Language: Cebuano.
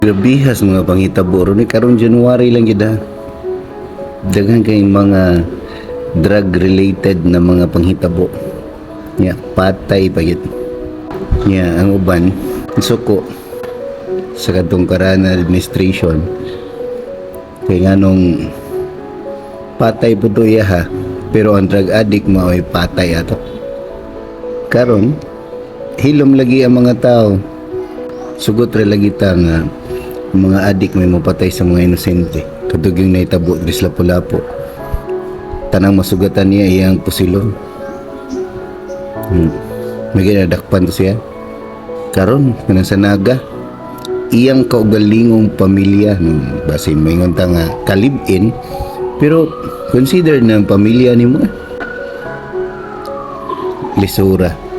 Grabehas mga panghitabo ron ni karon January lang gid ha. Daghan kay mga drug related na mga panghitabo. Nya patay pa gid. Nya ang uban suko sa kadtong karaan administration kay nganong patay po to iya ha, pero ang drug addict mao'y patay ato. Karon hilom lagi ang mga tao, sugot ra lagi ta nga ang mga adik may mapatay sa mga inosente. Katong nahitabo diri sa Lapu-Lapu, tanang masugatan niya iyang pusilon. May ginadakpan to siya. Karon kanang sa Naga, iyang kaugalingong pamilya no, basin maingon ta nga ka-live-in, pero consider na ang pamilya nimo eh. Lisura.